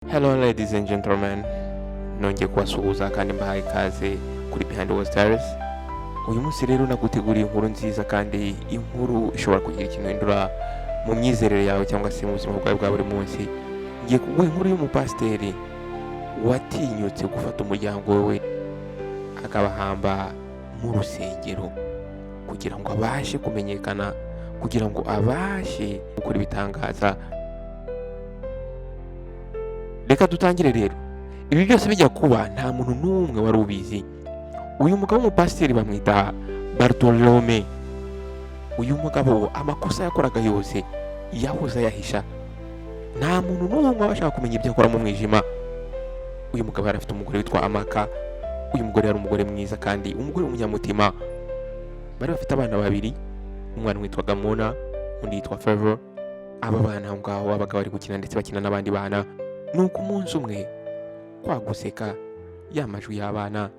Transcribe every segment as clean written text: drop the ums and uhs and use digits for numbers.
Hello ladies and gentlemen, nongeye kubasuhuza kandi mbahaye ikaze kuri Behind the Stars. Uyu munsi rero naguteguriye inkuru nziza kandi inkuru ishobora kugira ikintu ihindura mu myizerere yawe cyangwa se mu buzima bwawe bwa buri munsi. Ngiye kuguha inkuru y'umupasiteri watinyutse gufata umuryango we akabahamba mu rusengero kugira ngo abashe kumenyekana, kugira ngo abashe gukora ibitangaza. Reka dutangire rero. Ibi byose bijya kuba nta muntu n'umwe wari ubizi. Uyu mugabo w'umupasiteri bamwita Bartolome. Uyu mugabo amakosa yakoraga yose yahoze ayahisha, nta muntu n'umwe wabashaga kumenya ibyo akora mu mwijima. Uyu mugabo yari afite umugore witwa Amaka. Uyu mugore yari umugore mwiza kandi umugore w'umunyamutima. Bari bafite abana babiri, umwana witwaga Mona, undi yitwa Favor. Aba bana aho ngaho babaga bari gukina ndetse bakina n'abandi bana. Nuko umunsi umwe, kwa guseka, ya majwi y'abana,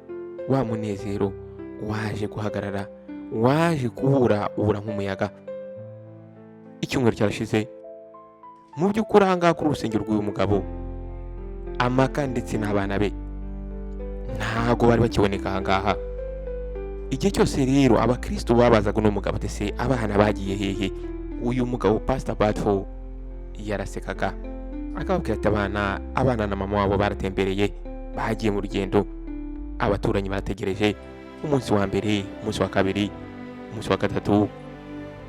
wa munezero waje guhagarara, waje kubura, ubura nk'umuyaga. Icyumweru cyarashize. Mu by'ukuri aha ngaha kuri urusengero rw'uyu mugabo, Amaka ndetse n'abana be ntago bari bakiboneka aha ngaha. Igihe cyose rero abakristo babazaga uno mugabo ati: "Se abana bagiye hehe?" Uyu mugabo Pastor Batfo yarasekaga akababwira ati: Abana na mama wabo baratembereye, bagiye mu rugendo." Abaturanyi barategereje, umunsi wa mbere, umunsi wa kabiri, umunsi wa gatatu,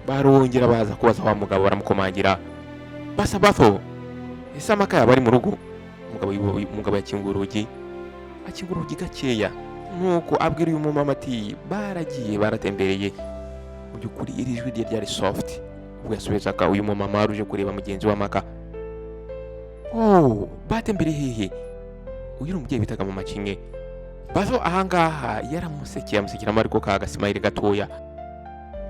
barongera baza kubaza wa mugabo, baramukomangira: "Pastor Batfo, ese Amaka yaba ari mu rugo?" Umugabo yakinguye urugi, akingura urugi gakeya, nuko abwira uyu mumama ati: "Baragiye, baratembereye." Mu by'ukuri iri jwi rye ryari soft ubwo yasubizaga uyu mumama wari uje kureba mugenzi w'Amaka. "Oh, batembereye hehe?" Uyu ni umubyeyi bitaga Mama Kimwe. Bazo ahangaha yaramusekeye, amusekeramo ariko ka gasmile gatoya,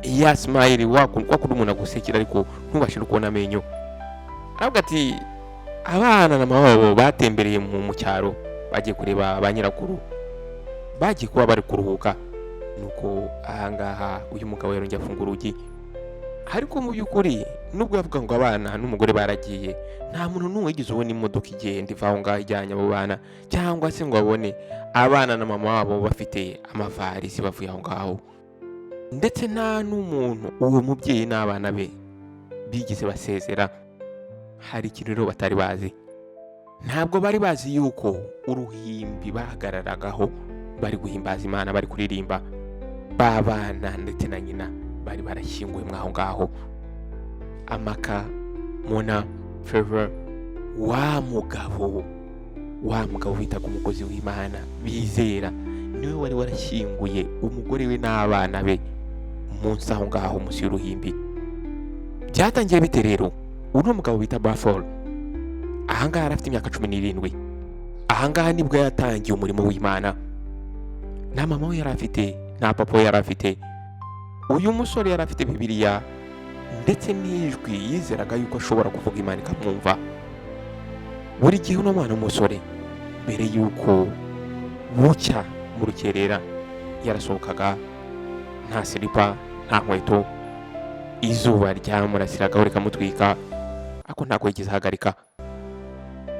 ya smile wakunda umuntu agusekera ariko ntubashe no kubona amenyo. Aravuga ati: "Abana na mama wabo batembereye mu cyaro, bagiye kureba ba nyirakuru, bagiye kuba bari kuruhuka." Nuko ahangaha uyu mugabo yarongeye afunga urugi. Ariko mu by'ukuri nubwo yavuga ngo abana n'umugore baragiye, nta muntu n'umwe wigeze ubona imodoka igenda iva aho ngaho ijyanye abo bana, cyangwa se ngo abone abana na mama wabo bafite amavarisi bavuye aho ngaho. Ndetse nta n'umuntu uwo mubyeyi n'abana be bigeze basezera. Hari ikintu rero batari bazi: ntabwo bari bazi yuko uruhimbi bahagararagaho bari guhimbaza Imana, bari kuririmba, ba bana ndetse na nyina bari barashyinguwe mwaho ngaho. Amaka, Mona, Favor, wa mugabo bitaga umukozi w'Imana bizera, niwe wari warashyinguye umugore we n'abana be munsi aho ngaho, munsi y'uruhimbi. Byatangiye bite rero? Uno mugabo bita Bafol ahangaha yari afite imyaka 17. Ahangaha nibwo yatangiye umurimo w'Imana. Nta mama we yari afite, nta papa we yari afite. Uyu musore yari afite Bibiliya ndetse n'ijwi yizeraga yuko ashobora kuvuga Imana ikamwumva. Buri gihe uno mwana w'umusore, mbere y'uko bucya mu rukerera, yarasohokaga nta silipa, nta nkweto. Izuba ryamurasiragaho rikamutwika, ariko ntabwo yigeze ahagarika.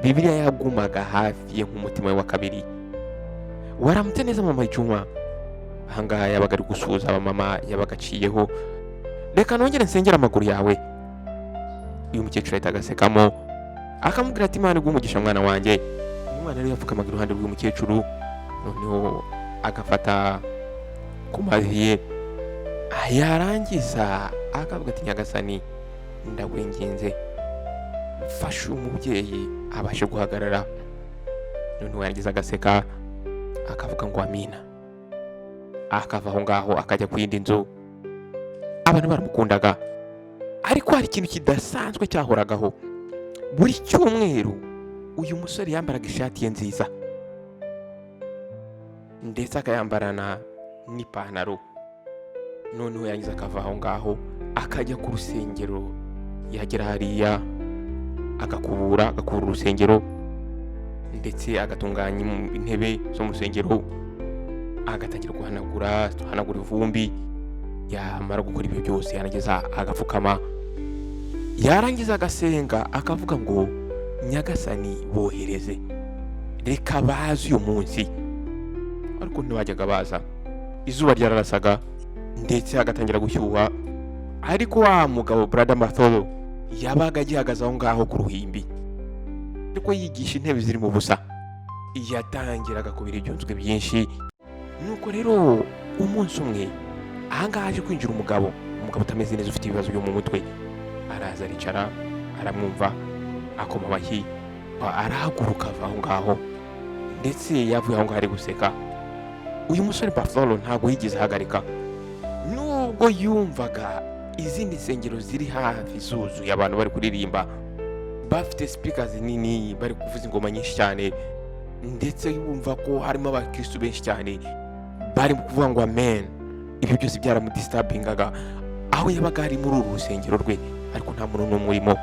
Bibiliya yagumaga hafi ye nk'umutima we wa kabiri. "Waramutse neza, Mama Juma." Ahangaha yabaga ari gusuhuza abamama yabaga aciyeho. "Reka nongere nsengere amaguru yawe." Uyu mukecuru ahita agasekamo, akamubwira ati: "Imana iguhe umugisha, mwana wanjye." Umwana rero yapfukamaga iruhande rw'umukecuru, noneho agafata ku mavi ye, yarangiza akavuga ati: "Nyagasani, ndakwinginze, fasha uyu mubyeyi abashe guhagarara." Noneho yarangiza agaseka, akavuga ngo: "Amina." Akava aho ngaho akajya ku yindi nzu. Abantu baramukundaga, ariko hari ikintu kidasanzwe cyahoragaho. Buri cyumweru uyu musore yambaraga ishati ye nziza ndetse akayambarana n'ipantaro, noneho yarangiza akava aho ngaho akajya ku rusengero. Yagera hariya agakubura, agakubura urusengero, ndetse agatunganya intebe zo mu rusengero, agatangira guhanagura, guhanagura ivumbi. Yamara gukora ibyo byose, yarangiza agapfukama, yarangiza agasenga, akavuga ngo: Nyagasani, bohereze, reka baze uyu munsi. Ariko ntibajyaga baza. Izuba ryararasaga ndetse hagatangira gushyuha, ariko wa mugabo Brother Bartholo yabaga agihagaze aho ngaho ku ruhimbi, ariko yigisha intebe ziri mu busa. Yatangiraga kubira ibyunzwe byinshi. Nuko rero umunsi umwe ahangaha haje kwinjira umugabo utameze neza, ufite ibibazo byo mu mutwe. Araza aricara, aramwumva, akoma amashyi, arahaguruka ava aho ngaho. Ndetse yavuye aho ngaho ari guseka. Uyu musore Bartholo ntabwo yigeze ahagarika, nubwo yumvaga izindi nsengero ziri hafi zuzuye abantu bari kuririmba, bafite speakers nini, bari kuvuza ingoma nyinshi cyane, ndetse yumva ko harimo abakristu benshi cyane bari kuvuga ngo amen. Ibyo byose byaramudisturbingaga aho yabaga ari muri uru rusengero rwe, ariko nta muntu n'umwe urimo.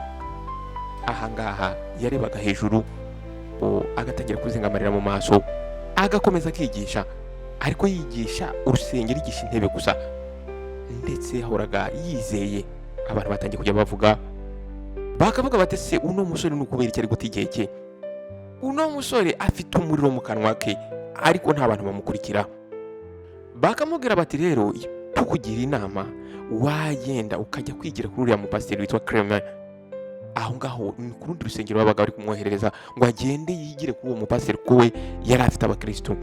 Ahangaha yarebaga hejuru, agatangira kuzinga amarira mu maso, agakomeza akigisha, ariko yigisha urusengero, yigisha intebe gusa. Ndetse yahoraga yizeye. Abantu batangiye kujya bavuga, bakavuga bati: "Se uno musore ni ukubera icyo ari guta igihe cye? Uno musore afite umuriro mu kanwa ke, ariko nta bantu bamukurikira." Bakamubwira bati: "Rero tukugira inama, wagenda ukajya kwigira kuri uriya mupasiteri witwa Clement." Aho ngaho ni ku rundi rusengero babaga bari kumwoherereza ngo agende yigire kuri uwo mupasiteri, kuko we yari afite abakirisitu.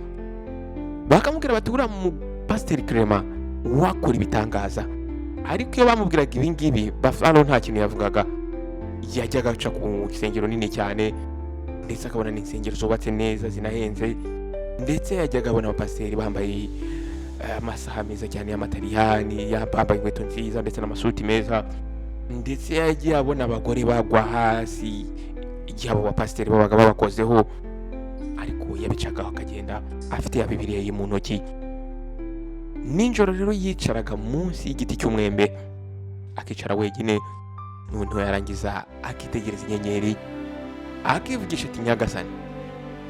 Bakamubwira bati: "Uriya mupasiteri Clement wakora ibitangaza." Ariko iyo bamubwiraga ibi ngibi, Bartholo nta kintu yavugaga. Yajyaga aca ku nsengero nini cyane, ndetse akabona n'insengero zubatse neza zinahenze, ndetse yajyaga abona abapasiteri bambaye amasaha meza cyane y'amataliyani, bambaye inkweto nziza ndetse n'amasuti meza. Ndetse yagiye abona abagore bagwa hasi igihe abo bapasiteri babaga babakozeho, ariko yabicagaho akagenda afite ya Bibiliya ye mu ntoki. Nijoro rero yicaraga munsi y'igiti cy'umwembe, akicara wenyine, noneho yarangiza akitegereza inyenyeri, akivugisha ati: "Nyagasani,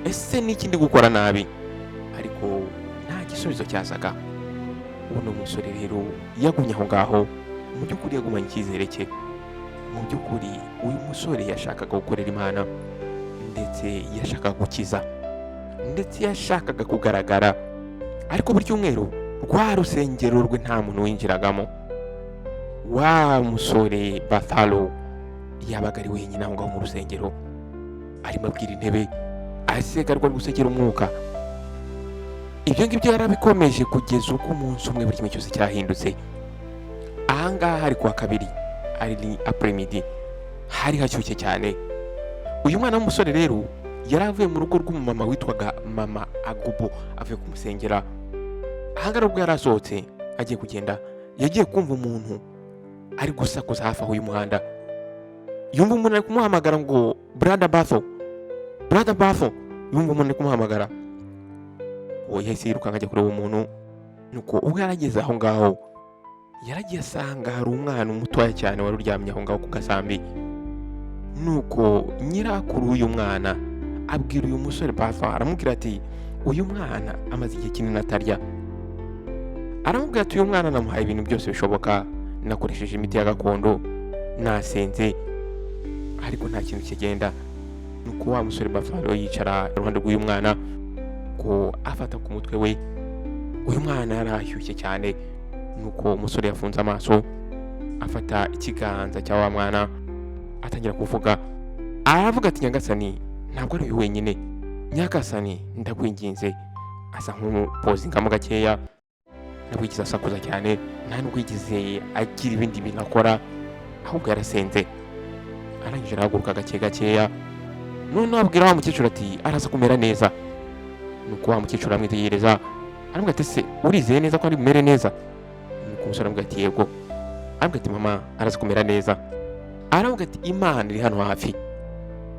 ese niki ndi gukora nabi?" Ariko nta gisubizo cyazaga. Uno musore rero yagumye aho ngaho. Mu by'ukuri yagumanye icyizere cye. Mu by'ukuri uyu musore yashakaga gukorera Imana, ndetse yashakaga gukiza, ndetse yashakaga kugaragara. Ariko buri cyumweru rwa rusengero rwe nta muntu winjiragamo. Wa musore Bartholo yabaga ari wenyine aho ngaho mu rusengero, arimo abwira intebe, aseka, ariko ari gusekera umwuka. Ibyo ngibyo yarabikomeje kugeza ubwo umunsi umwe buri kimwe cyose cyahindutse. Ahangaha hari kuwa kabiri, ari ni après-midi, hari hashyushye cyane. Uyu mwana w'umusore rero yari avuye mu rugo rw'umumama witwaga Mama Agubo, avuye kumusengera. Ahangaha ubwo yari asohotse agiye kugenda, yagiye kumva umuntu ari gusakuza hafi aho y'umuhanda. Yumva umuntu ari kumuhamagara ngo: "Brother Bartho, Brother Bartho." Yumva umuntu ari kumuhamagara. Uwo yahise yirukanka ajya kureba umuntu. Nuko ubwo yarageze aho ngaho, yaragiye asanga hari umwana mutoya cyane wari uryamye aho ngaho ku gasambi. Nuko nyirakuru w'uyu mwana abwira uyu musore Bartho, aramubwira ati: "Uyu mwana amaze igihe kinini atarya." Aramubwira ati: "Uyu mwana namuhaye ibintu byose bishoboka, nakoresheje imiti ya gakondo, nasenze, ariko nta kintu kigenda." Nuko wa musore Bartholo yicara iruhande rw'uyu mwana, ko afata ku mutwe we. Uyu mwana yari ashyushye cyane. Nuko umusore yafunze amaso, afata ikiganza cya wa mwana, atangira kuvuga. Aravuga ati: "Nyagasani, ntabwo ari uyu wenyine. Nyagasani, ndakwinginze." Asa nk'umupozingamo gakeya. Ntabwo yigeze asakuza cyane, nta nubwo yigeze agira ibindi bintu akora, ahubwo yarasenze. Arangije arahaguruka gake gakeya, noneho abwira wa mukecuru ati: "Araza kumera neza." Nuko wa mukecuru aramwitegereza, aramubwira ati: "Ese urizeye neza ko ari bumere neza?" Nuko umusore aramubwira ati: "Yego." Aramubwira ati: "Mama, araza kumera neza." Aramubwira ati: "Imana iri hano hafi."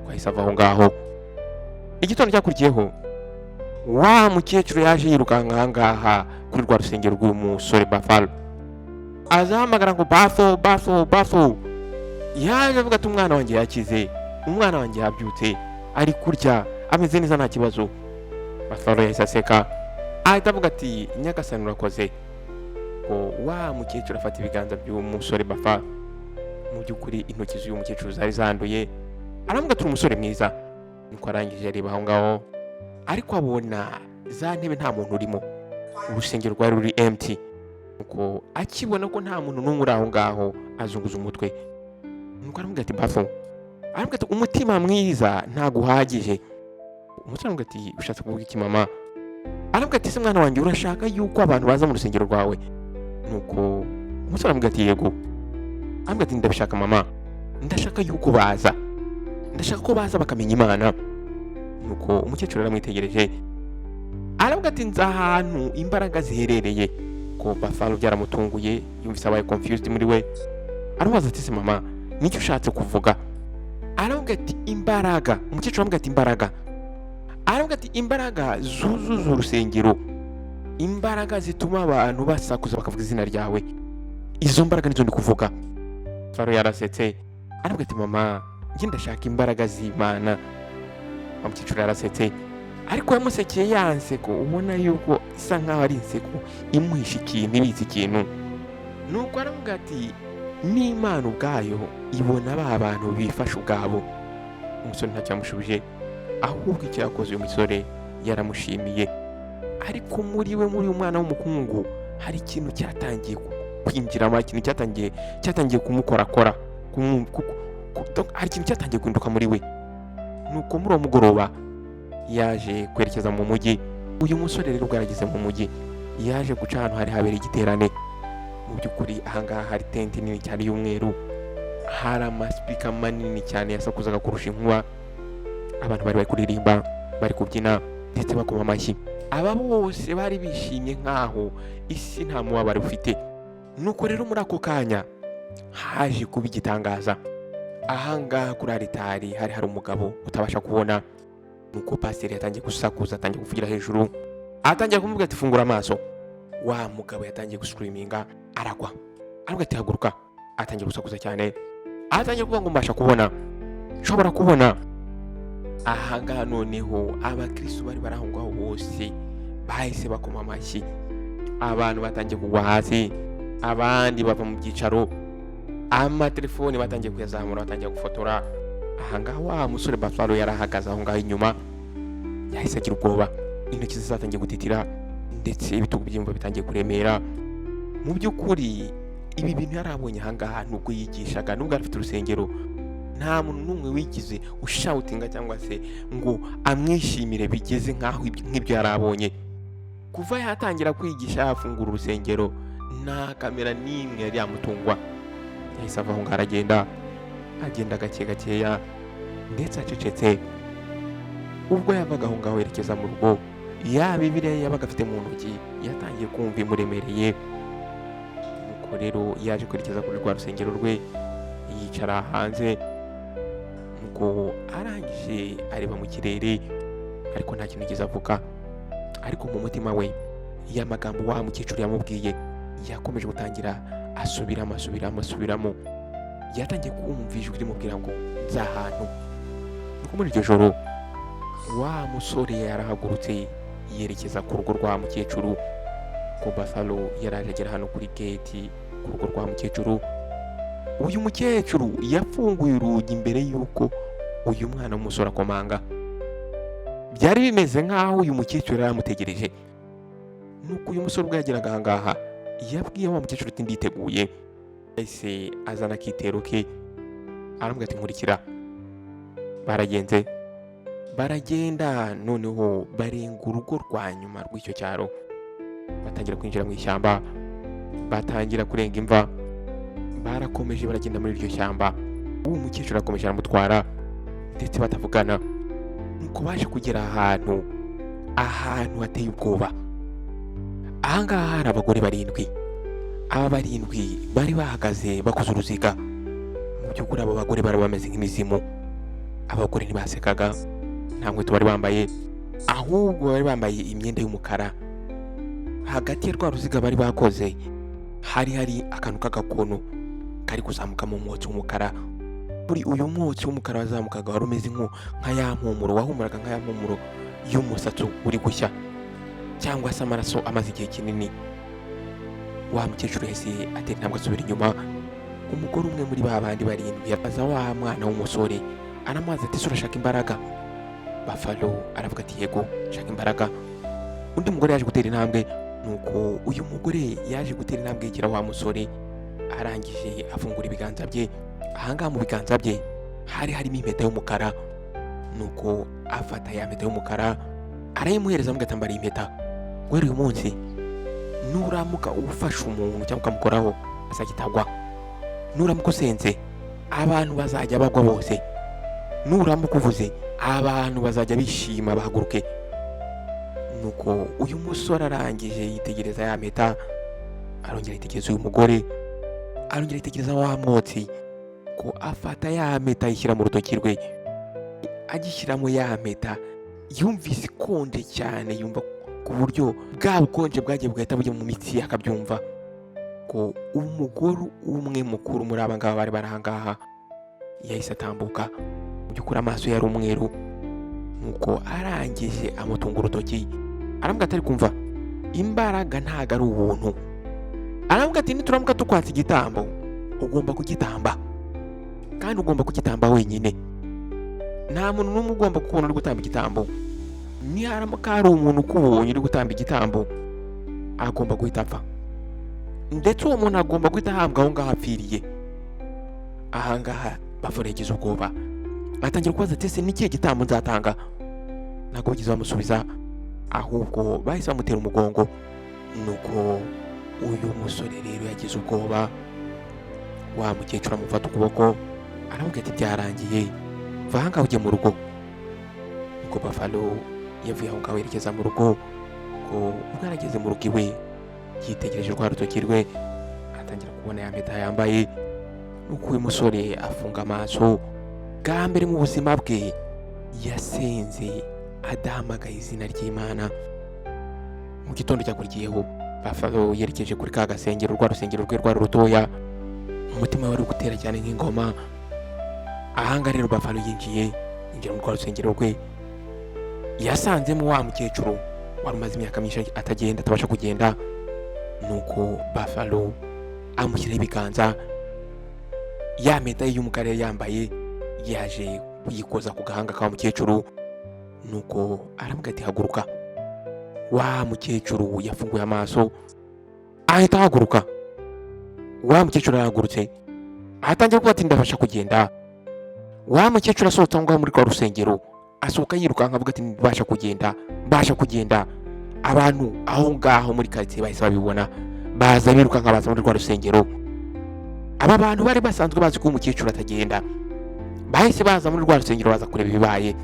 Wahise ava aho ngaho. Igitondo cyakurikiyeho, wa mukecuru yaje yirukanka aha ngaha kuri rwa rusengero rw'uyu musore Bartholo, azahamagara ngo: "Bartho, Bartho, Bartho." Yaje avuga ati: "Umwana wanjye yakize, umwana wanjye yabyutse, ari kurya, ameze neza, nta kibazo." Bartholo yahise aseka, ahita avuga ati: "Nyagasani, urakoze." Ngo wa mukecuru afata ibiganza by'uwo musore Bartho. Mu by'ukuri intoki z'uyu mukecuru zari zanduye. Aramubwira ati: "Uri umusore mwiza." Nuko arangije areba aho ngaho, ariko abona za ntebe nta muntu urimo, urusengero rwari ruri empty. Nuko akibona ko nta muntu n'umwe uri aho ngaho, azunguza umutwe. Nuko aramubwira ati: "Bafu." Aramubwira ati: "Umutima mwiza ntabwo uhagije." Umusore aramubwira ati: "Ushatse kuvuga iki, mama?" Aramubwira ati: "Ese mwana wanjye, urashaka yuko abantu baza mu rusengero rwawe?" Nuko umusore aramubwira ati: "Yego." Aramubwira ati: "Ndabishaka mama, ndashaka yuko baza, ndashaka ko baza bakamenya Imana." Nuko umukecuru aramwitegereje, aravuga ati: "Nzi ahantu imbaraga ziherereye." Ko Buffalo byaramutunguye, yumvise abaye confused muri we. Aramubaza ati: "Se mama, nicyo ushatse kuvuga?" Aravuga ati: "Imbaraga." Umukecuru aravuga ati: "Imbaraga." Aravuga ati: "Imbaraga zuzuza urusengero, imbaraga zituma abantu basakuza bakavuga izina ryawe, izo mbaraga nizo ndi kuvuga." Faro yarasetse, aravuga ati: "Mama, njye ndashaka imbaraga z'Imana." Wa mukecuru yarasetse, ariko yamusekeye ya nseko ubona yuko isa nkaho ari inseko imuhisha ikintu, ibitse ikintu. Nuko aravuga ati: "N'Imana ubwayo ibona ba bantu bifashe ubwabo." Umusore ntacyo yamushubije, ahubwo icyo yakoze uyu musore yaramushimiye. Ariko muri we, muri uyu mwana w'umuhungu, hari ikintu cyatangiye kwinjiramo, hari ikintu cyatangiye kumukorakora, hari ikintu cyatangiye guhinduka muri we. Nuko muri uwo mugoroba yaje kwerekeza mu mujyi. Uyu musore rero ubwo yarageze mu mujyi, yaje guca ahantu hari habereye igiterane. Mu by'ukuri ahangaha hari tente nini cyane y'umweru, hari amasipika manini cyane yasakuzaga kurusha inkuba. Abantu bari bari kuririmba, bari kubyina, ndetse bakoma amashyi. Aba bose bari bishimye nk'aho isi nta mubabaro ufite. Nuko rero muri ako kanya haje kuba igitangaza. Ahangaha kuri aritari hari umugabo utabasha kubona. Nuko pasiteri yatangiye gusakuza, atangiye kuvugira hejuru, atangiye kumubwira ati: "Fungura amaso." Wa mugabo yatangiye guscreaminga, aragwa. Aravuga ati: "Haguruka." Atangiye gusakuza cyane, atangiye kuvuga ngo: "Mbasha kubona, nshobora kubona." Ahangaha noneho abakristo bari bari aho ngaho bose bahise bakoma amashyi, abantu batangiye kugwa hasi, abandi bava mu byicaro, amatelefoni batangiye kuyazamura, batangiye gufotora. Ahangaha wa musore Buffalo yari ahagaze aho ngaho inyuma, yahise agira ubwoba, intoki ze zatangiye gutitira, ndetse ibitugu by'imva bitangiye kuremera. Mu by'ukuri ibi bintu yari abonye ahangaha, nubwo yigishaga, nubwo yari afite urusengero, nta muntu n'umwe wigize ushoutinga cyangwa se ngo amwishimire bigeze nk'aho nk'ibyo yari abonye. Kuva yatangira kwigisha, yafungura urusengero, nta kamera n'imwe yari yamutungwa. Yahise ava aho ngaho aragenda, agenda gake gakeya ndetse acecetse. Ubwo yavaga aho ngaho yerekeza mu rugo, ya Bibiliya yabaga afite mu ntoki yatangiye kumva imuremereye. Nuko rero yaje kwerekeza kuri rwa rusengero rwe, yicara hanze. Nuko arangije areba mu kirere, ariko nta kintu yigeze avuga. Ariko mu mutima we, ya magambo wa mukecuru yamubwiye yakomeje gutangira asubiramo, asubiramo, asubiramo. Yatangiye kumva ijwi rimubwira ngo: "Nzi ahantu." Nuko muri iryo joro wa musore yarahagurutse yerekeza ku rugo rwa mukecuru. Ko Buffalo yaraje agera hano kuri gate ku rugo rwa mukecuru. Uyu mukecuru yafunguye urugi mbere y'uko uyu mwana w'umusore akomanga. Byari bimeze nk'aho uyu mukecuru yari amutegereje. Nuko uyu musore ubwo yageraga aha ngaha, yabwiye wa mukecuru ati: "Nditeguye." Yahise azana akitero ke, aramubwira ati: "Nkurikira." Baragenze, baragenda, noneho barenga urugo rwa nyuma rw'icyo cyaro, batangira kwinjira mu ishyamba, batangira kurenga imva. Barakomeje baragenda muri iryo shyamba, uwo mukecuru arakomeje aramutwara ndetse batavugana. Nuko baje kugera ahantu hateye ubwoba. Ahangaha hari abagore barindwi. Aba barindwi bari bahagaze bakoze uruziga. Mu by'ukuri abo bagore bari bameze nk'imizimu. Abagore ntibasekaga, nta nkweto bari bambaye, ahubwo bari bambaye imyenda y'umukara. Hagati ya rwa ruziga bari bakoze hari akantu k'agakono kari kuzamukamo umwotsi w'umukara. Kuri uyu mwotsi w'umukara wazamukaga wari umeze nka ya mpumuro, wahumuraga nka ya mpumuro y'umusatsi uri gushya cyangwa se amaraso amaze igihe kinini. Wa mukecuru yahise atera intambwe asubira inyuma. Umugore umwe muri ba bandi barindwi abaza wa mwana w'umusore Aramubaza ati: "Ese urashaka imbaraga?" Buffalo aravuga ati: "Yego, nshaka imbaraga." Undi mugore yaje gutera intambwe. Nuko uyu mugore yaje gutera intambwe yegera wa musore, arangije afungura ibiganza bye. Ahangaha mu biganza bye hari harimo impeta y'umukara. Nuko afata ya mpeta y'umukara arayimuhereza, amugatambara impeta. Guhera uyu munsi, nuramuka ufashe umuntu cyangwa ukamukoraho, azajya agwa. Nuramuka usenze, abantu bazajya bagwa bose. Nuramuka uvuze, abantu bazajya bishima bahaguruke. Nuko uyu musore arangije yitegereza ya mpeta, arongera yitegereza uyu mugore, arongera yitegereza wa mwotsi, ko afata ya mpeta ayishyira mu rutoki rwe. Agishyiramo ya mpeta, yumvise ikonje cyane, yumva ku buryo bwa bukonje bwagiye bugahita bujya mu mitsi ye, akabyumva. Ko umugore umwe mukuru muri aba ngaba bari bari aha ngaha yahise atambuka. Mu by'ukuri amaso ye yari umweru. Nuko arangije amutunga urutoki, arambwira ati: "Ari kumva, imbaraga ntabwo ari ubuntu." Arambwira ati: "Nituramuka tukwatse igitambo, ugomba kugitamba, kandi ugomba kugitamba wenyine. Nta muntu n'umwe ugomba kubona uri gutamba igitambo. Niharamuka hari umuntu ukubonye uri gutamba igitambo, agomba guhita apfa, ndetse uwo muntu agomba guhita ahambwa aho ngaho apfiriye." Ahangaha Buffalo yagize ubwoba, atangira kubaza ati: "Ese ni ikihe gitambo nzatanga?" Ntabwo bigeze bamusubiza, ahubwo bahise bamutera umugongo. Nuko uyu musore rero yagize ubwoba. Wa mukecuru amufata ukuboko, aramubwira ati: "Byarangiye, va ahangaha ujye mu rugo." Nuko Buffalo yavuye aho ngaho yerekeza mu rugo. Ko ubwo yarageze mu rugo iwe, yitegereje rwa rutoki rwe, atangira kubona ya mpeta yambaye. Nuko uyu musore afunga amaso. Bwa mbere mu buzima bwe yasenze adahamagaye izina ry'Imana. Mu gitondo cyakurikiyeho, Buffalo yerekeje kuri ka gasengero, rwa rusengero rwe rwari rutoya. Umutima we wari gutera cyane nk'ingoma. Ahangaha rero Buffalo yinjiye, yinjira mu rwa rusengero rwe, yasanzemo wa mukecuru wari umaze imyaka myinshi atagenda, atabasha kugenda. Nuko Buffalo amushyiraho ibiganza. Ya mpeta ye y'umukara yari yambaye yaje kuyikoza ku gahanga ka wa mukecuru. Nuko aramubwira ati: "Haguruka." Wa mukecuru yafunguye amaso, ahita ahaguruka. Wa mukecuru arahagurutse, atangira kuba ati: "Ndabasha kugenda." Wa mukecuru asohotse aho ngaho muri rwa rusengero, asohoka yirukanka avuga ati: "Mbasha kugenda, mbasha kugenda." Abantu aho ngaho muri karitsiye bahise babibona, baza birukanka, baza muri rwa rusengero. Aba bantu bari basanzwe bazi ko umukecuru atagenda, bahise baza muri rwa rusengero, baza kureba ibibaye.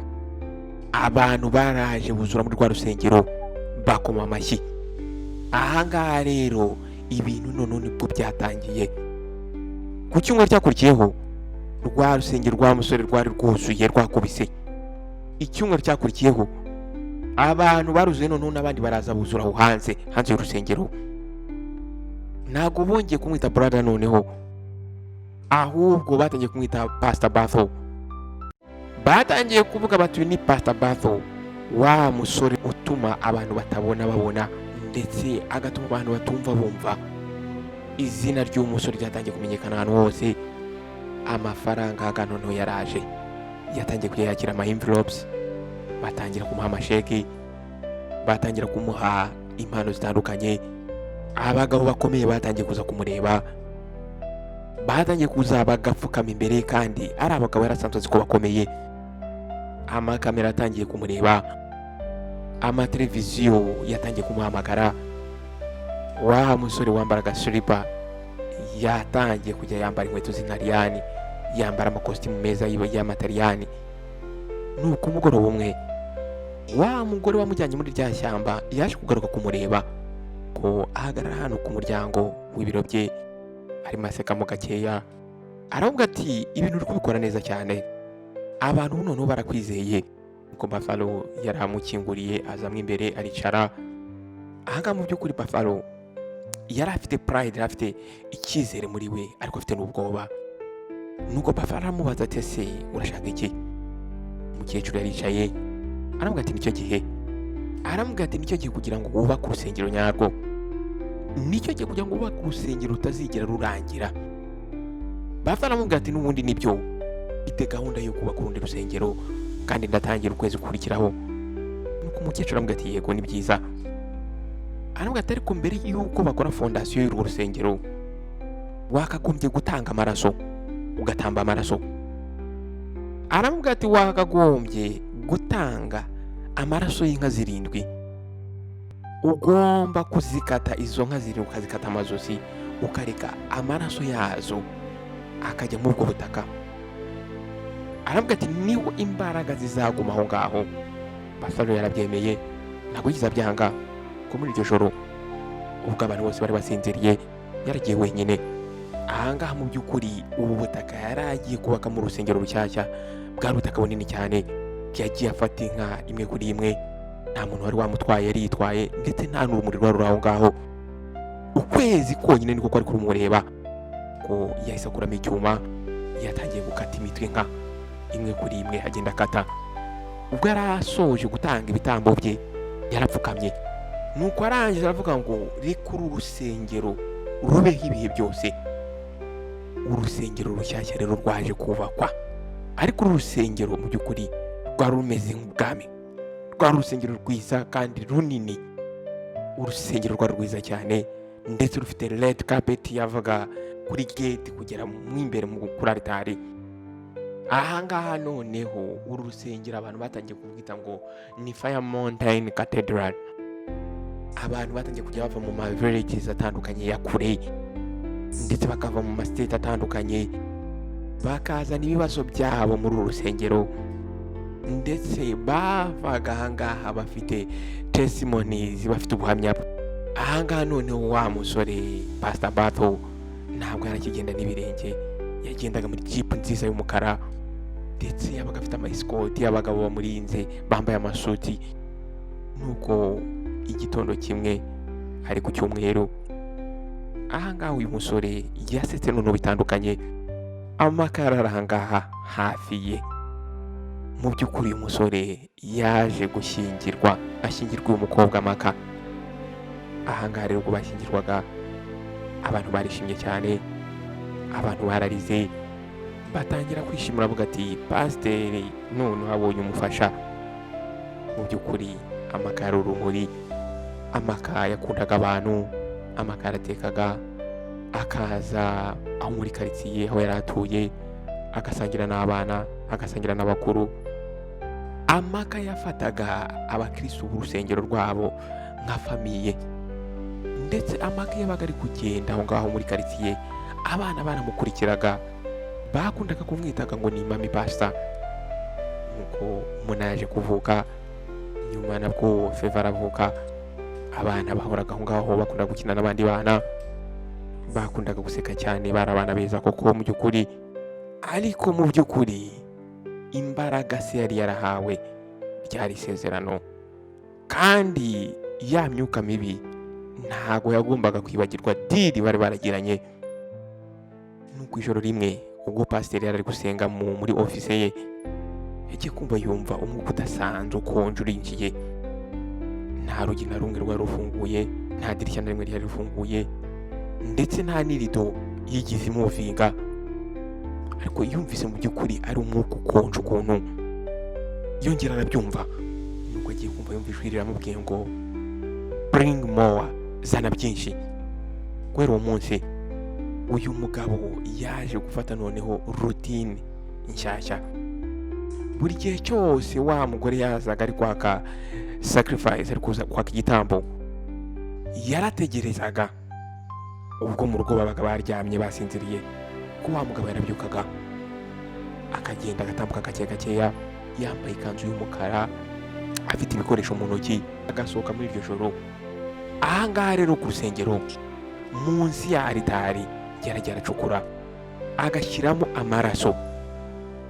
Abantu baraje buzura muri rwa rusengero, bakoma amashyi. Ahangaha rero ibintu noneho nibwo byatangiye. Ku cyumweru cyakurikiyeho, rwa rusengero rwa musore rwari rwuzuye rwakubise. Icyumweru cyakurikiyeho, abantu baruzuye noneho, n'abandi baraza buzura aho hanze, hanze y'urusengero. Ntabwo bongeye kumwita brother noneho, ahubwo batangiye kumwita Pastor Batho. Batangiye kuvuga bati: "Uyu ni Pastor Batho, wa musore utuma abantu batabona babona, ndetse agatuma abantu batumva bumva." Izina ry'uwo musore ryatangiye kumenyekana ahantu hose. Amafaranga aga noneho yaraje, yatangiye kujya yakira ama envelopes, batangira kumuha amasheki, batangira kumuha impano zitandukanye. Abagabo bakomeye batangiye kuza kumureba, batangiye kuza bagapfukama imbere, kandi ari abagabo yarasanzwe azi ko bakomeye. Amakamera atangiye kumureba, amateleviziyo yatangiye kumuhamagara. Wa musore wambaraga silipa yatangiye kujya yambara inkweto z'intariyani, yambara amakositimu meza y'amataliyani. Nuko umugoroba umwe, wa mugore wamujyanye muri rya shyamba yaje kugaruka kumureba, ko ahagarara hano ku muryango w'ibiro bye, arimo asekamo gakeya, aravuga ati: "Ibintu uri kubikora neza cyane, abantu noneho barakwizeye." Nuko Buffalo yaramukinguriye, azamo imbere, aricara. Ahangaha mu by'ukuri Buffalo yari afite pride, yari afite icyizere muri we, ariko afite n'ubwoba. Nuko Buffalo aramubaza ati: "Ese urashaka iki?" Umukecuru yaricaye, aramubwira ati: "Nicyo gihe." Aramubwira ati: "Nicyo gihe kugira ngo wubake urusengero nyarwo, nicyo gihe kugira ngo wubake urusengero rutazigera rurangira." Buffalo aramubwira ati: "N'ubundi nibyo." Mfite gahunda yo kubaka urundi rusengero kandi ndatangira ukwezi gukurikiraho. Nuko umukecuru aramubwira ati: "Yego, ni byiza." Aramubwira ati: "Ariko mbere y'uko bakora fondasiyo y'urwo rusengero, wakagombye gutanga amaraso, ugatamba amaraso." Aramubwira ati: "Wakagombye gutanga amaraso y'inka zirindwi. Ugomba kuzikata izo nka zirindwi, ukazikata amazosi, ukareka amaraso yazo akajya muri ubwo butaka." Aravuga ati: "Niho imbaraga zizaguma aho ngaho." Basaro yarabyemeye, ntabwo yigeze abyanga. Ko muri iryo joro, ubwo abantu bose bari basinziriye, yaragiye wenyine. Ahangaha mu by'ukuri ubu butaka yari agiye kubakamo urusengero rushyashya bwari ubutaka bunini cyane. Yagiye afata inka imwe kuri imwe. Nta muntu wari wamutwaye, yari yitwaye, ndetse nta n'urumuri rwari ruri aho ngaho. Ukwezi konyine niko kwari kurumureba. Ko yahise akuramo icyuma, yatangiye gukata imitwe inka imwe kuri imwe, agenda akata. Ubwo yari asoje gutanga ibitambo bye, yarapfukamye, nuko arangije aravuga ngo: "Reka uru rusengero rubeho ibihe byose." Urusengero rushyashya rero rwaje kubakwa, ariko uru rusengero mu by'ukuri rwari rumeze nk'ubwami. Rwari urusengero rwiza kandi runini. Urusengero rwari rwiza cyane, ndetse rufite red carpet yavaga kuri gate kugera mu imbere kuri alitari. Ahangaha noneho uru rusengero abantu batangiye kurwita ngo ni Fire Mountain Cathedral. Abantu batangiye kujya bava mu ma villages atandukanye ya kure, ndetse bakava mu ma state atandukanye, bakazana ibibazo byabo muri uru rusengero. Ndetse bavaga ahangaha bafite testimonies, bafite ubuhamya. Ahangaha noneho wa musore Pastor Bato ntabwo yarakigenda n'ibirenge, yagendaga muri jeep nziza y'umukara, ndetse yabaga afite ama escort, abagabo bamurinze bambaye amasuti. Nuko igitondo kimwe, ari ku cyumweru, ahangaha uyu musore yasetse noneho bitandukanye. Amakara ari ahangaha hafi ye. Mu by'ukuri uyu musore yaje gushyingirwa, ashyingirwa uyu mukobwa Maka. Ahangaha rero ubwo bashyingirwaga, abantu barishimye cyane, abantu bararize, batangira kwishimira, bavuga ati: "Pasiteri none abonye umufasha." Mu by'ukuri Amaka urumuri, Amaka yakundaga abantu. Amaka yaratekaga, akaza aho muri karitsiye aho yari atuye, agasangira n'abana, agasangira n'abakuru. Amaka yafataga abakirisitu b'urusengero rwabo nka famille. Ndetse Amaka yabaga ari kugenda aho ngaho muri karitsiye, abana baramukurikiraga, bakundaga kumwitaga ngo ni Mami Pasita. Nuko umuntu yaje kuvuka nyuma, nabwo Feva aravuka. Abana bahoraga aho ngaho, bakunda gukina n'abandi bana, bakundaga guseka cyane, bari abana beza koko mu by'ukuri. Ariko mu by'ukuri imbaraga se yari yarahawe ryari isezerano, kandi ya myuka mibi ntago yagombaga kwibagirwa deal bari baragiranye. Nuko ijoro rimwe, ubwo pasiteri yari ari gusenga muri office ye, yagiye kumva yumva umwuka udasanzwe ukonje urinjiye. Nta rugi na rumwe rwari rufunguye, nta dirishya na rimwe ryari rifunguye, ndetse nta n'irido yigeze imuvinga. Ariko yumvise mu by'ukuri ari umwuka ukonje ukuntu, yongera arabyumva. Nuko agiye kumva yumva ijwi riramubwiye ngo: "Bring more, zana byinshi." Guhera uwo munsi, uyu mugabo yaje gufata noneho routine nshyashya. Buri gihe cyose wa mugore yazaga ari kwaka sacrifice, ari kuza kwaka igitambo, yarategerezaga. Ubwo mu rugo babaga baryamye basinziriye, ko wa mugabo yarabyukaga, akagenda, agatambuka gake gakeya, yambaye ikanzu y'umukara, afite ibikoresho mu ntoki, agasohoka muri iryo joro. Ahangaha rero ku rusengero, munsi ya aritari, yarajya aracukura, agashyiramo amaraso,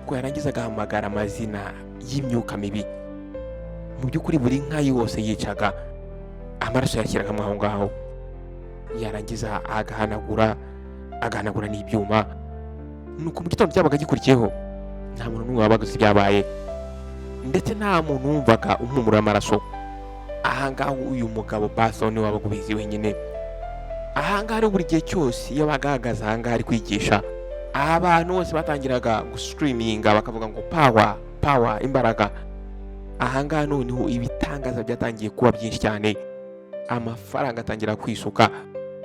ko yarangiza agahamagara amazina y'imyuka mibi. Mu by'ukuri buri nka yose yicaga, amaraso yashyiragamo aho ngaho, yarangiza agahanagura, agahanagura n'ibyuma. Nuko mu gitondo cyabaga gikurikiyeho, nta muntu n'umwe wabaga uzi ibyabaye, ndetse nta muntu wumvaga umuhumuro w'amaraso. Ahangaha uyu mugabo Basoni wabaga ubizi wenyine. Ahangaha rero buri gihe cyose iyo abaga ahagaze ahangaha ari kwigisha. Abantu bose batangiraga guscreaminga, bakavuga ngo "Power, power, imbaraga." Ahangaha noneho ibitangaza byatangiye kuba byinshi cyane, amafaranga atangira kwisuka.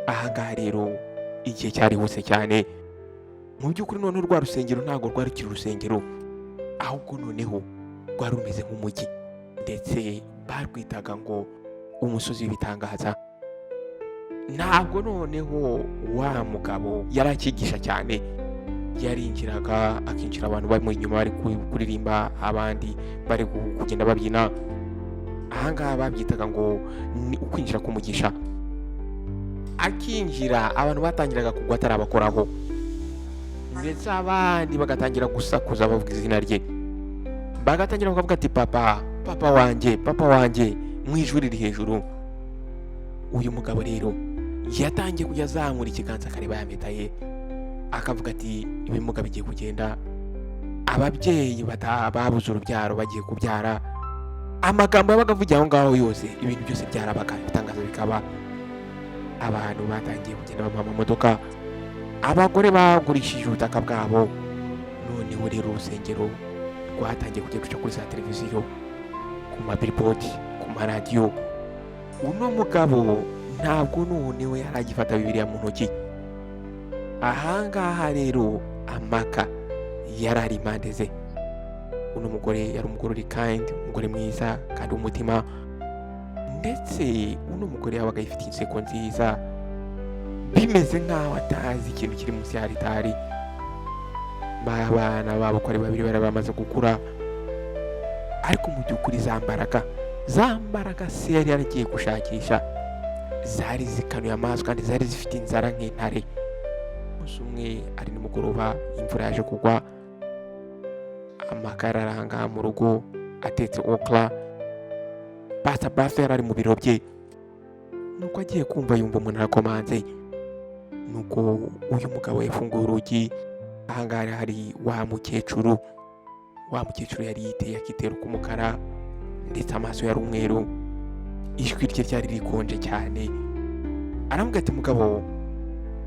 Ahangaha rero igihe cyarihuse cyane. Mu by'ukuri noneho rwa rusengero ntabwo rwari rukiri urusengero, ahubwo noneho rwari rumeze nk'umujyi, ndetse barwitaga ngo umusozi w'ibitangaza. Ntabwo noneho wa mugabo yari akigisha cyane, yarinjiraga akinjira abantu bari inyuma bari kuririmba, abandi bari kugenda babyina. Ahangaha babyitaga ngo ni ukwinjira k'umugisha. Akinjira, abantu batangiraga kugwa atarabakoraho, ndetse abandi bagatangira gusakuza bavuga izina rye, bagatangira bakavuga ati: "Papa, papa wanjye, papa wanjye mu ijuru riri hejuru." Uyu mugabo rero yatangiye kujya azamura ikiganza, akareba ya mpeta ye, akavuga ati: "Ibimuga bigiye kugenda, ababyeyi babuze urubyaro bagiye kubyara." Amagambo yabaga avugiye aho ngaho yose, ibintu byose byarabaga, ibitangaza bikaba. Abantu batangiye kugenda bamuha amamodoka, abagore bagurishije ubutaka bwabo. Noneho rero urusengero rwatangiye kujya ruca kuri za televiziyo, ku mabillboard, ku maradiyo. Uno mugabo ntabwo noneho yari agifata Bibiliya mu ntoki. Ahangaha rero Amaka yari ari impande ze. Uno mugore yari umugore uri kind, umugore mwiza kandi w'umutima, ndetse uno mugore yabaga yifitiye inseko nziza, bimeze nk'aho atazi ikintu kiri munsi ya alitari. Bana babo uko ari babiri bari bamaze gukura, ariko mu by'ukuri za mbaraga se yari yaragiye gushakisha zari zikanuye amaso, kandi zari zifite inzara nk'intare. Umunsi umwe ari nimugoroba, imvura yaje kugwa, amakara aranga mu rugo, atetse okra. Pastor Barthe yari ari mu biro bye, nuko agiye kumva yumva umuntu arakomanze. Nuko uyu mugabo yafunguye urugi. Ahangaha hari wa mukecuru. Wa mukecuru yari yiteye akitero k'umukara, ndetse amaso yari umweru, ijwi rye ryari rikonje cyane. Aramubwira ati: "Mugabo,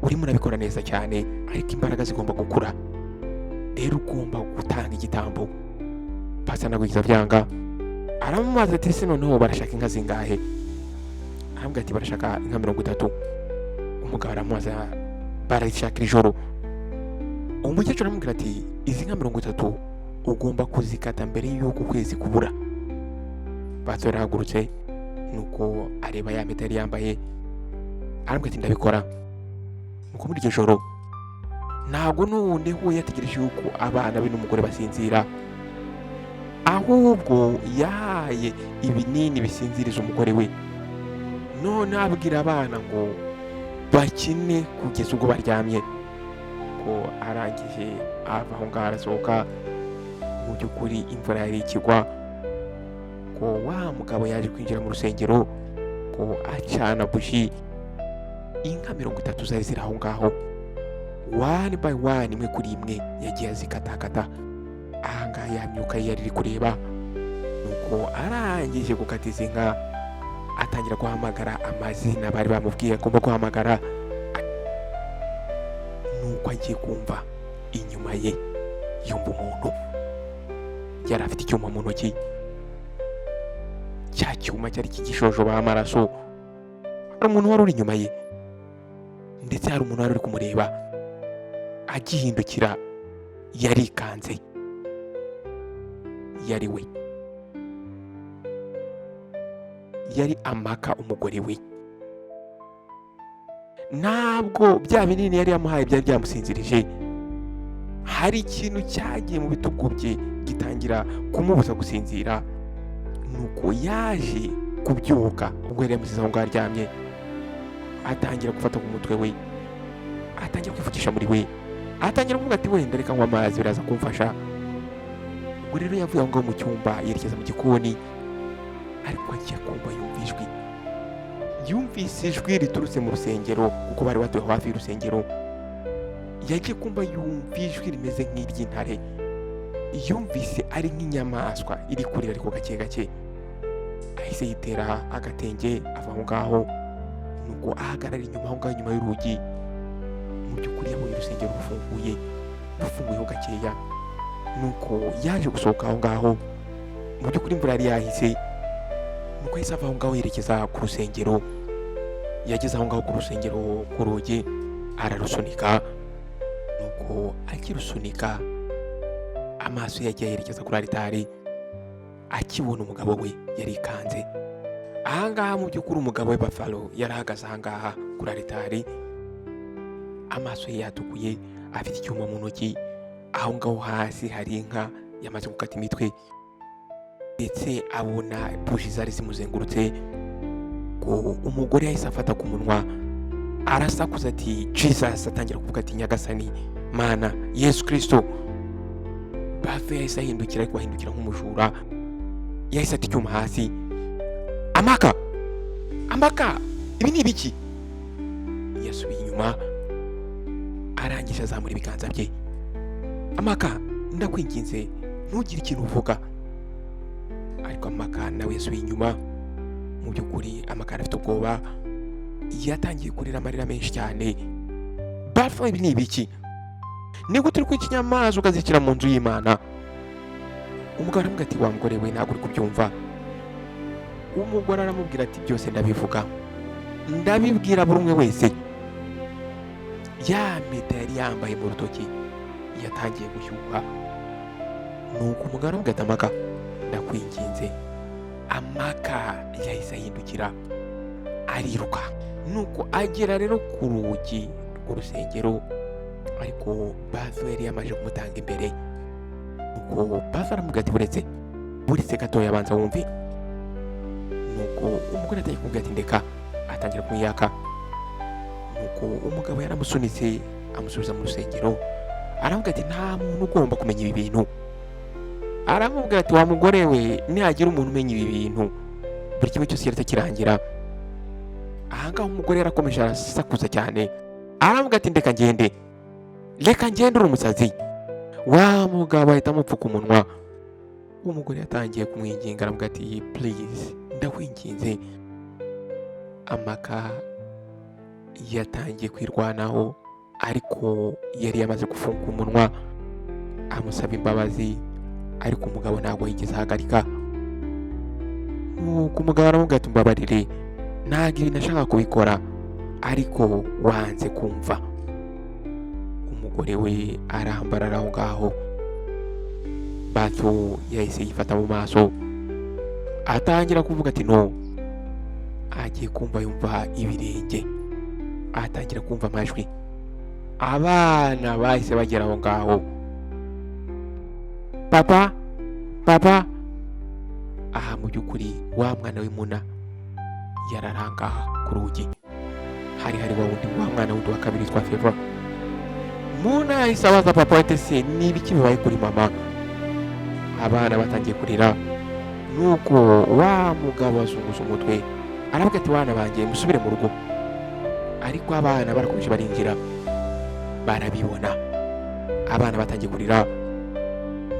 urimo urabikora neza cyane, ariko imbaraga zigomba gukura, rero ugomba gutanga igitambo." Pastor ntabwo yigeze abyanga. Aramubaza ati: "Ese noneho barashaka inka zingahe?" Aramubwira ati: "Barashaka inka 30." Umugabo aramubaza: "Barashaka ijoro?" Umukecuru aramubwira ati: "Izi nka 30 ugomba kuzikata mbere y'uko ukwezi kubura." Pastor yarahagurutse, nuko areba ya mpeta yari yambaye, aramubwira ati: "Ndabikora." Nuko muri iryo joro ntabwo noneho yategereje yuko abana be n'umugore basinzira, ahubwo yahaye ibinini bisinziriza umugore we, none abwira abana ngo bakine kugeza ubwo baryamye. Ko arangije ava aho ngaho arasohoka. Mu by'ukuri imvura yari ikigwa, ko wa mugabo yaje kwinjira mu rusengero, ko acana buji. Inka 30 zari ziri aho ngaho, one by one, imwe kuri imwe, yagiye azikatakata. Ahangaha ya myuka ye yari iri kureba. Nuko arangije gukata izi nka, atangira guhamagara amazina bari bamubwiye agomba guhamagara. Nuko agiye kumva inyuma ye, yumva umuntu yari afite icyuma mu ntoki. Cya cyuma cyari kigishojobaho amaraso. Hari umuntu wari uri inyuma ye, ndetse hari umuntu wari uri kumureba. Agihindukira yarikanze. Yari we, yari Amaka, umugore we. Ntabwo bya binini yari yamuhaye byari byamusinzirije. Hari ikintu cyagiye mu bitugu bye gitangira kumubuza gusinzira. Nuko yaje kubyuka ubwo yari yamusize aho ngaho aryamye, atangira gufata ku mutwe we, atangira kwivugisha muri we, atangira kuvuga ati: "Wenda reka nywa amazi, biraza kumfasha." Ubwo rero yavuye aho ngaho mu cyumba yerekeza mu gikoni, ariko agiye kumva yumva ijwi, yumvise ijwi riturutse mu rusengero, kuko bari batuye hafi y'urusengero. Yagiye kumva yumva ijwi rimeze nk'iry'intare, yumvise ari nk'inyamaswa iri kurira, ariko gake gake. Ahise yitera agatenge, ava aho ngaho, nuko ahagarara inyuma aho ngaho, inyuma y'urugi. Mu by'ukuri yabonye urusengero rufunguye. Rufunguyeho gakeya. Nuko yaje gusohoka aho ngaho. Mu by'ukuri imvura yari yahise. Nuko yahise ava aho ngaho yerekeza ku rusengero. Yageze aho ngaho ku rusengero, ku rugi ararusunika. Nuko akirusunika, amaso ye yagiye yerekeza kuri aritari. Akibona umugabo we yarikanze. Ahangaha mu by'ukuri umugabo we Bafalo yarahagaze ahangaha kuri aritari, amaso ye yatukuye, afite icyuma mu ntoki. Aho ngaho hasi hari inka yamaze gukata imitwe, ndetse abona buji zari zimuzengurutse. Ngo umugore yahise afata ku munwa, arasakuza ati: "Jesus!" Atangira kuvuga ati: "Nyagasani Mana, Yesu Kirisito!" Bafe yahise ahindukira, ariko ahindukira nk'umujura. Yahise ata icyuma hasi. "Amaka, Amaka, ibi ni ibiki?" Yasubiye inyuma, arangije azamura ibiganza bye: "Amaka, ndakwinginze, ntugire ikintu uvuga." Ariko Amaka nawe yasubiye inyuma. Mu by'ukuri Amaka afite ubwoba, yatangiye kurira amarira menshi cyane. "Bafa, ibi ni ibiki? Ni gute uri kwica inyamaswa ukazishyira mu nzu y'Imana?" Umugabo aramubwira ati: "Wa mugore we, ntabwo uri kubyumva." Umugore aramubwira ati: "Byose ndabivuga, ndabibwira buri umwe wese." Ya mpeta yari yambaye mu rutoki yatangiye gushyuha. Nuko umugabo aramubwira ati: "Amaka, ndakwinginze." Amaka yahise ahindukira ariruka. Nuko agera rero ku rugi rw'urusengero, ariko Bazo yari yamaze kumutanga imbere. Nuko Bazo aramubwira ati: "Buretse, buretse gatoya, abanza wumve." Nuko umugore atangiye kumubwira ati: "Ndeka." Atangira kumwiyaka. Nuko umugabo yaramusunitse, amusubiza mu rusengero. Aramubwira ati: "Nta muntu ugomba kumenya ibi bintu." Aramubwira ati: "Wa mugore we, nihagira umuntu umenya ibi bintu, buri kimwe cyose kirahita kirangira." Ahangaha umugore yarakomeje arasakuza cyane, aramubwira ati: "Ndeka ngende, reka ngende, uri umusazi." Wa mugabo ahita amupfuka umunwa. Umugore yatangiye kumwinginga, aramubwira ati: "Please, ndakwinginze." Amaka yatangiye kwirwanaho, ariko yari yamaze gufunga umunwa. Amusaba imbabazi, ariko umugabo ntabwo yigeze ahagarika. Nuko umugabo aramubwira ati: "Mbabarire, ntabwo ibi nashaka kubikora, ariko wanze kumva." Umugore we arambarara aho ngaho. Batu yahise yifata mu maso, atangira kuvuga ati: "No." Agiye kumva yumva ibirenge, atangira kumva amajwi. Abana bahise bagera aho ngaho: "Papa, papa!" Aha mu by'ukuri wa mwana w'imuna yararangaha ku rugi. Hari wa wundi, wa mwana wundi wa kabiri witwa Feva. Muna yahise abaza papa we ati: "Se ni ibiki bibaye kuri mama?" Abana batangiye kurira. Nuko wa mugabo azunguza umutwe, aravuga ati: "Bana banjye, musubire mu rugo." Ariko abana barakomeje barinjira, barabibona. Abana batangiye kurira.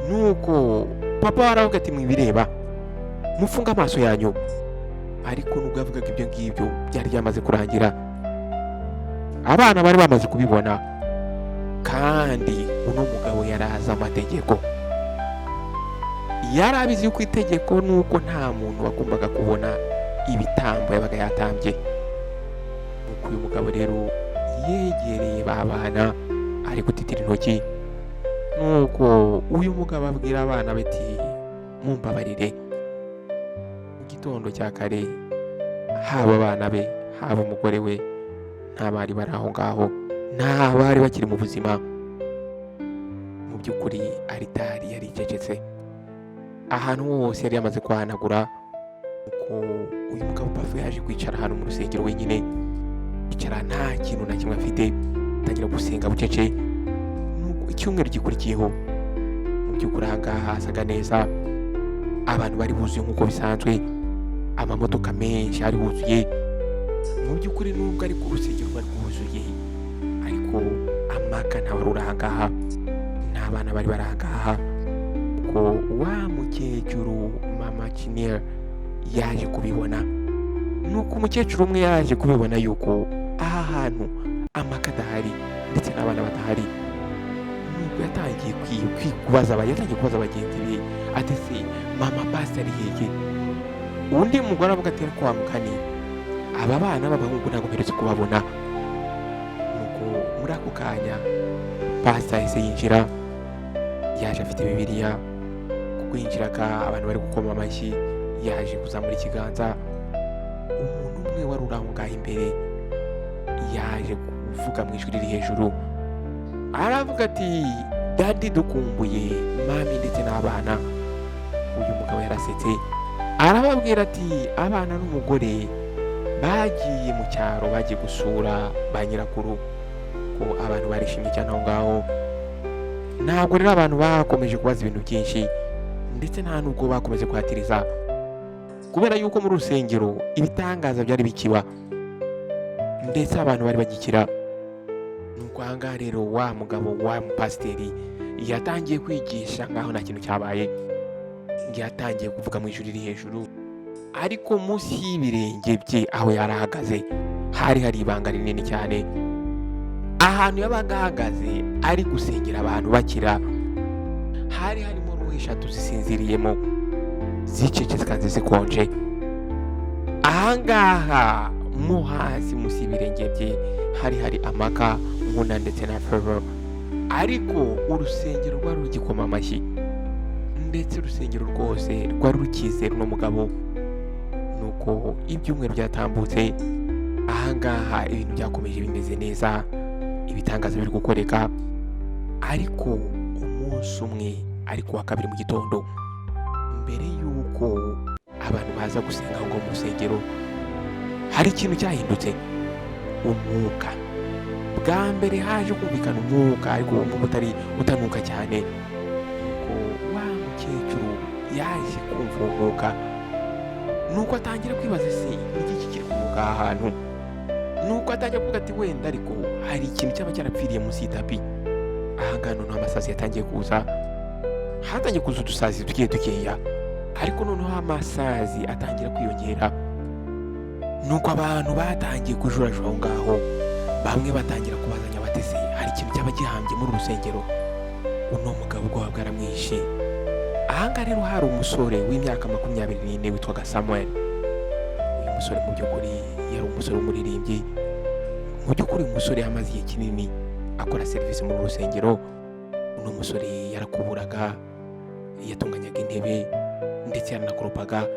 Nuko papa aravuga ati: "Mwibireba, mufunge amaso yanyu." Ariko nubwo yavugaga ibyo ngibyo, byari byamaze kurangira. Abana bari bamaze kubibona, kandi uno mugabo yari azi amategeko, yari abizi yuko itegeko nuko nta muntu wagombaga kubona ibitambo yabaga yatambye. Nuko uyu mugabo rero yegereye ba bana ari gutitira intoki. Nuko uyu mugabo abwira abana be ati: "Mumbabarire." Mu gitondo cya kare, haba abana be, haba umugore we, nta bari bari aho ngaho, nta bari bakiri mu buzima. Mu by'ukuri aritari yari icecetse, ahantu hose yari yamaze kuhanagura. Uko uyu mugabo Pafu yaje kwicara ahantu mu rusengero wenyine, yicara nta kintu na kimwe afite, atangira gusenga bucece. Nuko icyumweru gikurikiyeho, mu by'ukuri aha ngaha hasaga neza, abantu bari buzuye nk'uko bisanzwe, amamodoka menshi ari wuzuye. Mu by'ukuri nubwo ari ku rusengero rwari rwuzuye, ariko Amaka ntawe wari uri aha ngaha, nta bana bari bari aha ngaha. Ko wa mukecuru mama Kineri yaje kubibona. Nuko umukecuru umwe yaje kubibona yuko aha hantu Amaka adahari, ndetse n'abana badahari. Nuko yatangiye kubaza yatangiye kubaza bagenzi be ati: "Se mama pastor ari hehe?" Undi mugore avuga ati: "Ariko wa mugani, aba bana b'abahungu ntabwo mperutse kubabona." Nuko muri ako kanya pastor yahise yinjira, yaje afite Bibiliya. Kuko yinjiraga abantu bari gukoma amashyi, yaje kuzamura ikiganza. Umuntu umwe wari uri aho ngaho imbere yaje kuvuga mu ijwi riri hejuru, aravuga ati: "Daddy, dukumbuye mummy ndetse n'abana." Uyu mugabo yarasetse, arababwira ati: "Abana n'umugore bagiye mu cyaro, bagiye gusura ba nyirakuru." Ko abantu barishimye cyane aho ngaho. Ntabwo rero abantu bakomeje kubaza ibintu byinshi, ndetse nta nubwo bakomeje kuhatiriza, kubera yuko muri rusengero ibitangaza byari bikiba, ndetse abantu bari bagikira. Nuko aha ngaha rero wa mugabo wa mupasiteri yatangiye kwigisha nkaho nta kintu cyabaye, yatangiye kuvuga mu ijwi riri hejuru, ariko munsi y'ibirenge bye aho yari ahagaze hari hari ibanga rinini cyane. Ahantu yabaga ahagaze ari gusengera abantu bakira, hari harimo roho eshatu zisinziriyemo, zicecetse kandi zikonje. Ahangaha mo hasi munsi y'ibirenge bye hari hari Amaka, Nkuna ndetse na Favour, ariko urusengero rwari rugikoma amashyi, ndetse urusengero rwose rwari rukizera uno mugabo. Nuko ibyumweru byatambutse, ahangaha ibintu byakomeje bimeze neza, ibitangaza biri gukoreka. Ariko umunsi umwe, ariko wa kabiri mu gitondo, mbere y'uko abantu baza gusenga aho ngaho mu rusengero, hari ikintu cyahindutse. Umwuka, bwa mbere haje kumvikana umwuka, ariko uwo mwuka utari utanuka cyane. Nuko wa mukecuru yaje kumva uwo mwuka, nuko atangira kwibaza: "Se ni iki kiri kunuka aha hantu?" Nuko atangira kuvuga ati: "Wenda ariko hari ikintu cyaba cyarapfiriye munsi y'itapi." Aha ngaha noneho amasazi yatangiye kuza, hatangiye kuza udusazi tugiye dukeya, ariko noneho amasazi atangira kwiyongera. Nuko abantu batangiye kujurajura aho ngaho, bamwe batangira kubazanya batese: "Hari ikintu cyaba gihambye muri uru rusengero?" Uno mugabo ubwoba bwaramwishe. Ahangaha rero hari umusore w'imyaka 24 witwaga Samuel. Uyu musore mu by'ukuri yari umusore w'umuririmbyi. Mu by'ukuri uyu musore yamaze igihe kinini akora serivisi muri uru rusengero. Uno musore yarakuburaga, yatunganyaga intebe, ndetse yaranakoropaga,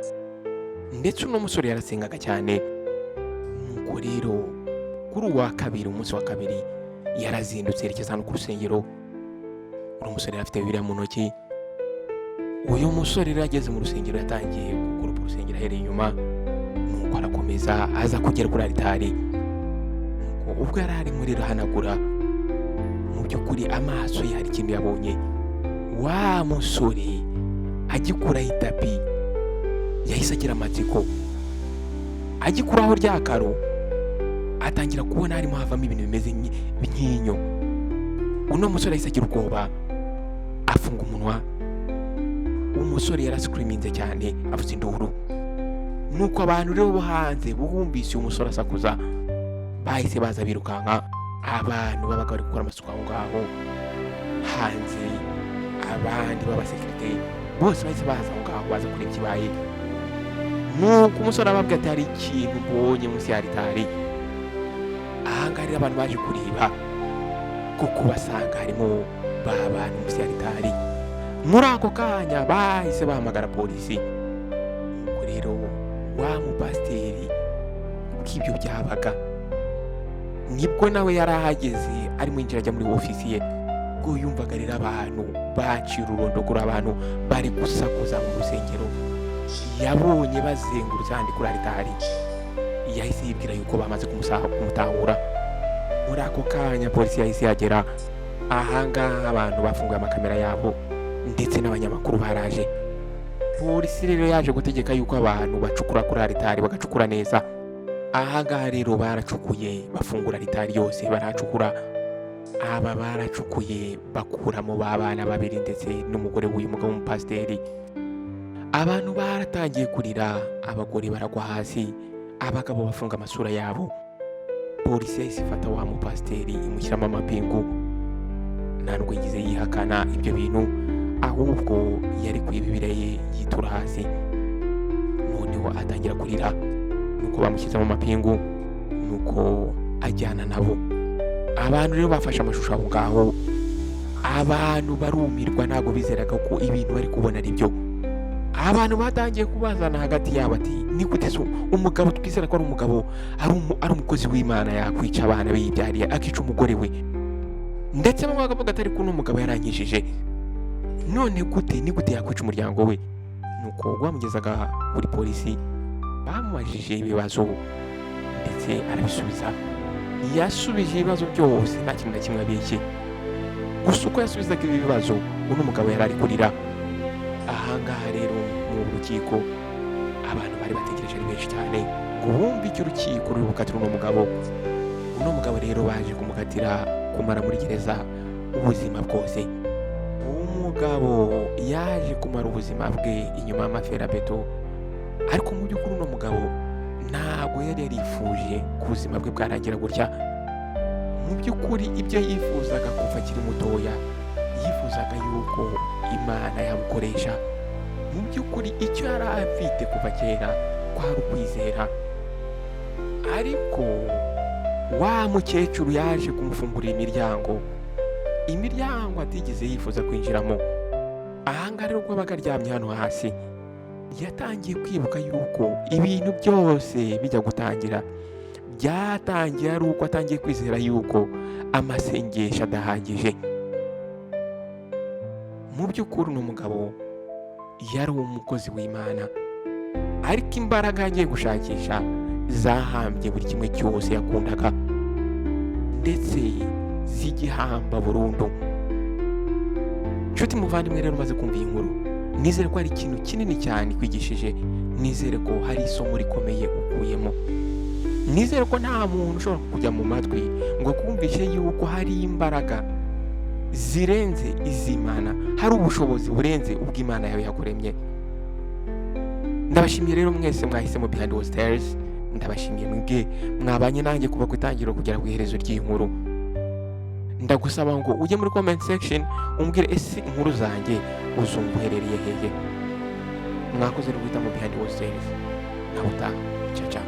ndetse uno musore yarasengaga cyane. Nuko rero kuri uwa kabiri, umunsi wa kabiri, yarazindutse yerekeza hano ku rusengero. Uno musore yari afite Bibiliya mu ntoki. Uyu musore rero ageze mu rusengero yatangiye gukoropa urusengero ahereye inyuma, nuko arakomeza aza kugera kuri alitari. Nuko ubwo yari arimo rero ahanagura, mu by'ukuri amaso ye hari ikintu yabonye. Wa musore agikuraho itapi yahise agira amatsiko, agikuraho rya karo atangira kubona harimo havamo ibintu bimeze nk'inyo. Uno musore yahise agira ubwoba, afunga umunwa. Umusore yarascreaminze cyane, avuza induru. Nuko abantu rero bo hanze bumvise uyu musore asakuza bahise baza birukanka. Abantu babaga bari gukora amasuku aho ngaho hanze, abandi b'abasekirite bose bahise baza aho ngaho, baza kureba ikibaye. Nuko umusore ababwira ati: "Hari ikintu mbonye munsi ya alitari." Ahangaha rero abantu baje kureba, kuko basanga harimo ba bantu munsi ya alitari. Muri ako kanya bahise bahamagara polisi. Nuko rero wa mupasiteri bw'ibyo byabaga, nibwo nawe yari ahageze, arimo yinjira ajya muri ofisi ye. Ubwo yumvaga rero abantu baciye ururondogoro, abantu bari gusakuza mu rusengero, yabonye bazengurutse ahandi kuri alitari, yahise yibwira yuko bamaze kumutahura. Muri ako kanya polisi yahise yagera ahangaha, abantu bafunguye amakamera yabo, ndetse n'abanyamakuru baraje. Polisi rero yaje gutegeka yuko abantu bacukura kuri alitari, bagacukura neza. Ahangaha rero baracukuye, bafungura alitari yose, baracukura. Aba baracukuye, bakuramo ba bana babiri ndetse n'umugore w'uyu mugabo w'umupasiteri. Abantu baratangiye kurira, abagore baragwa hasi, abagabo bafunga amasura yabo. Polisi yahise ifata wa mupasiteri imushyiramo amapingu. Nta nubwo yigeze yihakana ibyo bintu, ahubwo yari ku Bibiliya ye yitura hasi, noneho atangira kurira. Nuko bamushyize mu mapingu, nuko ajyana nabo. Abantu rero bafashe amashusho aho ngaho, abantu barumirwa, ntabwo bizeraga ko ibintu bari kubona ari byo. Abantu batangiye kubazana hagati yabo ati: "Ni gute se umugabo twizera ko ari umugabo, ari umukozi w'Imana, yakwica abana be yibyariye, akica umugore we?" Ndetse bamwe bakavuga ati: "Ariko uno mugabo yaranyijije, none gute, ni gute yakwica umuryango we?" Nuko bamugezaga kuri polisi, bamubajije ibibazo ndetse arabisubiza. Yasubije ibibazo byose nta kintu na kimwe abeshye. Gusa uko yasubizaga ibi bibazo, uno mugabo yari ari kurira. Ahangaha rero mu rukiko abantu bari bategereje ari benshi cyane ngo bumve icyo urukiko ruri bukatire uno mugabo. Uno mugabo rero baje kumukatira kumara muri gereza ubuzima bwose. Umugabo yaje kumara ubuzima bwe inyuma y'amaferabeto, ariko mu by'ukuri uno mugabo ntabwo yari yarifuje ko ubuzima bwe bwarangira gutya. Mu by'ukuri ibyo yifuzaga kuva akiri mutoya, yifuzaga yuko Imana yamukoresha. Mu by'ukuri icyo yari afite kuva kera kwari ukwizera. Ariko wa mukecuru yaje kumufungurira imiryango, imiryango atigeze yifuza kwinjiramo. Ahangaha rero ubwo abaga aryamye hano hasi, yatangiye kwibuka yuko ibintu byose bijya gutangira byatangiye ari uko atangiye kwizera yuko amasengesho adahagije. Mu by'ukuri uno mugabo yari umukozi w'Imana, ariko imbaraga yagiye gushakisha zahambye buri kimwe cyose yakundaga, ndetse zigihamba burundu. Nshuti muvandimwe rero umaze kumva iyi nkuru, nizere ko hari ikintu kinini cyane ikwigishije, nizere ko hari isomo rikomeye ukuyemo, nizere ko nta muntu ushobora kujya mu matwi ngo akumvishe yuko hari imbaraga zirenze iz'Imana, hari ubushobozi burenze ubw'Imana yawe yakuremye. Ndabashimiye rero mwese mwahisemo Behind the Stairs. Ndabashimiye mwebwe mwabanye nanjye kuva ku itangiriro kugera ku iherezo ry'iyi nkuru. Ndagusaba ngo ujye muri comment section umbwire: ese inkuru zanjye uzumva uherereye hehe? Mwakoze rero guhitamo Behind the Stairs. Nawe utaha. Ciao ciao.